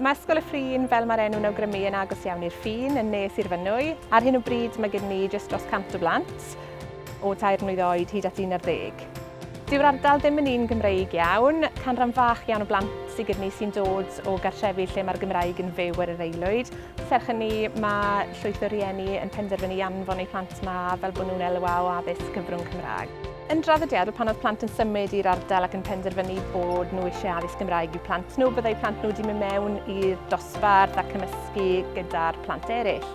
Mae Ysgol y Ffrin, fel mae'r enw'n awgrymu, yn agos iawn i'r ffin, yn ne Sir Fynwy. Ar hyn o bryd mae gyda ni jyst dros 100 o blant, o 3 mlwydd oed hyd at 11. Dyw'r ardal ddim yn un Gymreig iawn, canran fach iawn o blant sydd gyda ni sy'n dod o gartrefi lle mae'r Gymraeg yn fyw ar yr aelwyd. Serch hynny, mae llwyth o rieni yn penderfynu anfon eu plant 'ma fel bod nhw'n elwa o addysg cyfrwng Cymraeg. Yn draddodiadol, pan oedd plant yn symud i'r ardal ac yn penderfynu bod nhw eisiau addysg Gymraeg i'w plant nhw, byddai plant nhw wedi mynd mewn i'r dosbarth a cymysgu gyda'r plant eraill.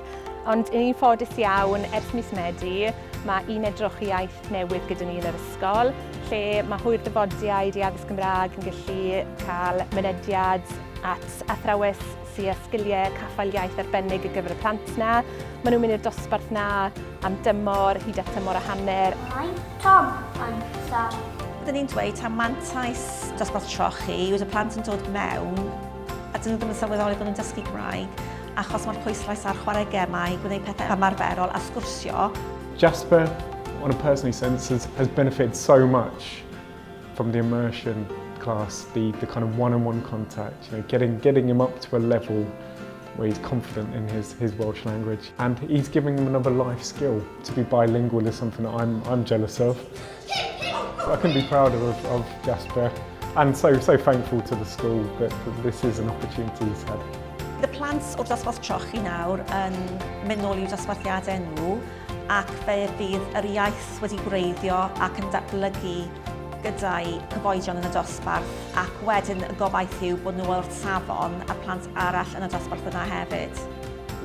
Ond yn ni'n ffodus iawn, ers mis Medi, mae uned drochi iaith newydd gyda ni yn yr ysgol, lle mae hwyr-ddyfodiaid i addysg Gymraeg yn gallu cael mynediad at athrawes sydd â sgiliau caffael iaith arbennig ar gyfer y plant 'na. Maen nhw'n mynd i'r dosbarth 'na am dymor, hyd at tymor a hanner. Mae Tom yn sâl. Dyn ni'n dweud taw mantais dosbarth trochi yw y plant yn dod mewn a dyn nhw ddim yn sylweddoli bod nhw'n dysgu Cymraeg achos mae'r pwyslais ar chwarae gemau, gwneud pethau ymarferol a sgwrsio. Jasper, on a personal sense, has benefited so much from the immersion class, the kind of one-on-one contact, getting him up to a level where he's confident in his Welsh language. And he's giving him another life skill. To be bilingual is something that I'm jealous of. I can be prouder of Jasper and so thankful to the school that this is an opportunity he's had. Y plant o'r dosbarth trochi nawr yn mynd nôl i'w dosbarthiadau nhw ac fe fydd yr iaith wedi gwreiddio ac yn datblygu gyda'i cyfoedion yn y dosbarth ac wedyn y gobaith yw bod nhw o'r safon a'r plant arall yn y dosbarth yna hefyd.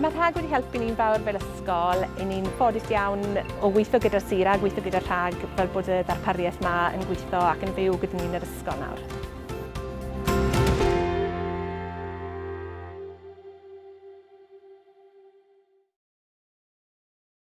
Mae RHAG wedi helpu ni'n fawr fel ysgol. I ni'n ffodus iawn o weithio gyda'r sir a gweithio gyda'r RHAG fel bod y ddarpariaeth yma yn gweithio ac yn fyw gyda ni yn yr ysgol nawr.